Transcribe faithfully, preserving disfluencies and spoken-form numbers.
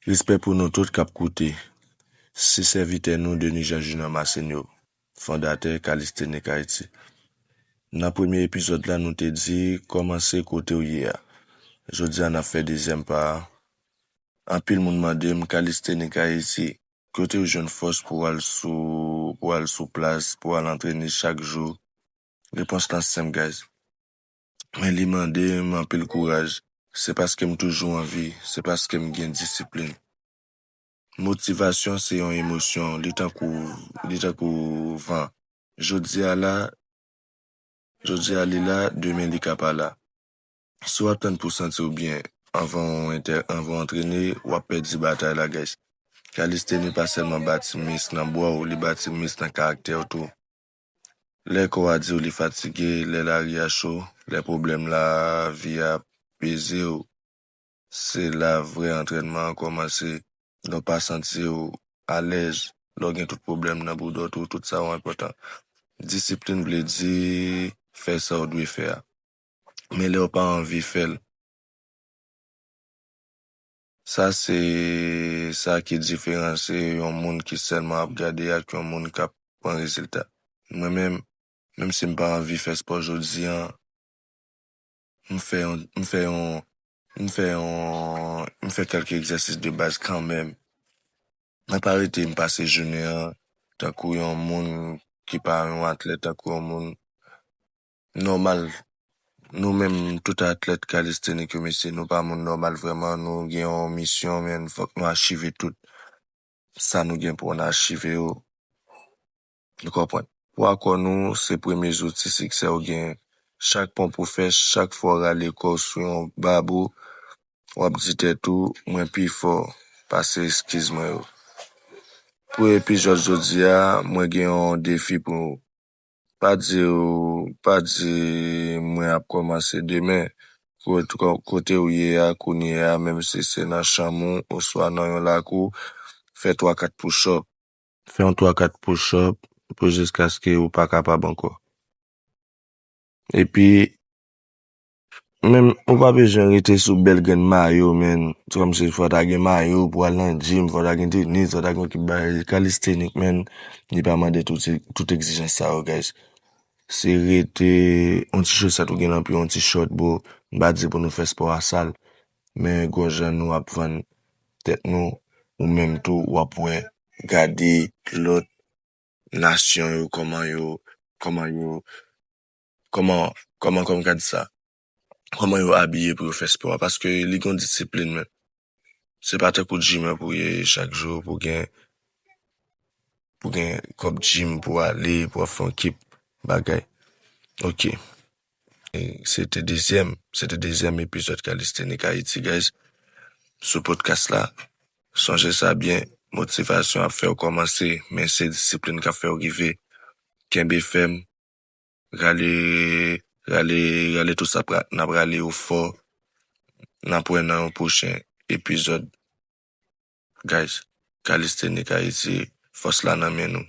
Respè pou nou tout k ap koute. Se sèvitè nou, Denis Jean Junior Massenio, fondatè Calisthenics Haïti. Nan premye epizòd la, nou te di kòmanse kote w ye a. Jodi a, n ap fè dezyèm pa a. Anpil moun mande m, Calisthenics Haïti, kote w jwenn fòs pou w al sou, pou w al sou plas, pou w al antrene chak jou? Repons lan senp, guys. Men li mande m anpil kouraj. Se paske m toujou anvi, se paske m gen disiplin. Motivasyon se yon emosyon, li tankou, li tankou van. Jodi a la, jodi a li la, demen li ka pa la. Si w ap tann pou w santi w byen anvan w entè-, anvan w antrene, w ap pèdi batay la, guys. Kalisteni pa sèlman bati mis nan bra w, li bati mis nan karaktè w tou. Lè kò a di w li fatige, lè lari a cho, lè pwoblèm lavi a peze w, se la vrè antrènman an kòmanse. Lè w pa santi w alèz, lè w gen tout pwoblèm nan bouda w tou, tout sa yo enpòtan. Disiplin vle di fè sa w dwe fè a. Men lè w pa anvi fè l, sa se sa ki diferansye yon moun ki sèlman ap gade ak yon moun k ap pran rezilta. Mwen menm, menm si m pa anvi fè spò jodi a, m fè yon, m fè yon, m fè yon, m fè kèlke egzèsis de baz kanmenm. Mwen pa rete m pase jounen an tankou yon moun ki pa yon atlèt, tankou yon moun nòmal. Nou menm, tout atlèt kalistenik yo, mesye, nou pa moun nòmal vrèman. Nou gen yon misyon, men fòk nou achive tout sa nou gen pou n achive yo. Nou konprann? Pwa kò nou se premye zouti siksè w genyen. Chak ponp ou fè, chak fwa w rale kò w sou yon babou, w ap di tèt ou, "Mwen pi fò pase eskiz mwen yo." Pou epizòd jodi a, mwen gen yon defi pou nou. Pa di w, pa di mwen ap kòmanse demen. Kot-, ko-, kote w ye a, kounye a, menm si se nan chanm ou, oswa nan yon lakou, fè twa kat push-up. Fè yon twa kat push-up pou jiskaske ou pa kapab ankò. Epi, menm, ou pa bezwen rete sou bèl grenn mayo, men. Se kòmsi fò ta gen mayo pou al nan gym, fò ta gen tenis, fò ta gen yon ekip bagay kalistenik, men. Li pa mande tout, tout egzijans sa yo, guys. Se rete yon ti chosèt ou gen nan pye, yon ti short, bro. M pa di pou nou fè spò a sal, men gon jan nou ap vann tèt nou, ou menm tou, w ap wè, gade lòt nasyon yo, kòman yo, kòman yo, kòman, kòman, kòman ka di sa? Kòman yo abiye pou yo fè spò a? Paske li gon disiplin, men. Se pa tankou gymè pou ye chak jou, pou gen, pou gen kòb gym pou ale, pou ap fè yon ekip bagay. Ok. E se te dezyèm, se te dezyèm epizòd Calisthenics Haïti, guys. Sou podcast la, sonje sa byen, motivasyon ap fè w kòmanse, men se disiplin k ap fè w rive. Kenbe fèm, rale, rale, rale tout sa pra-, n ap rale yo fò. N ap wè nan yon pwochen epizòd. Guys, Calisthenics Haïti, fòs la nan men nou.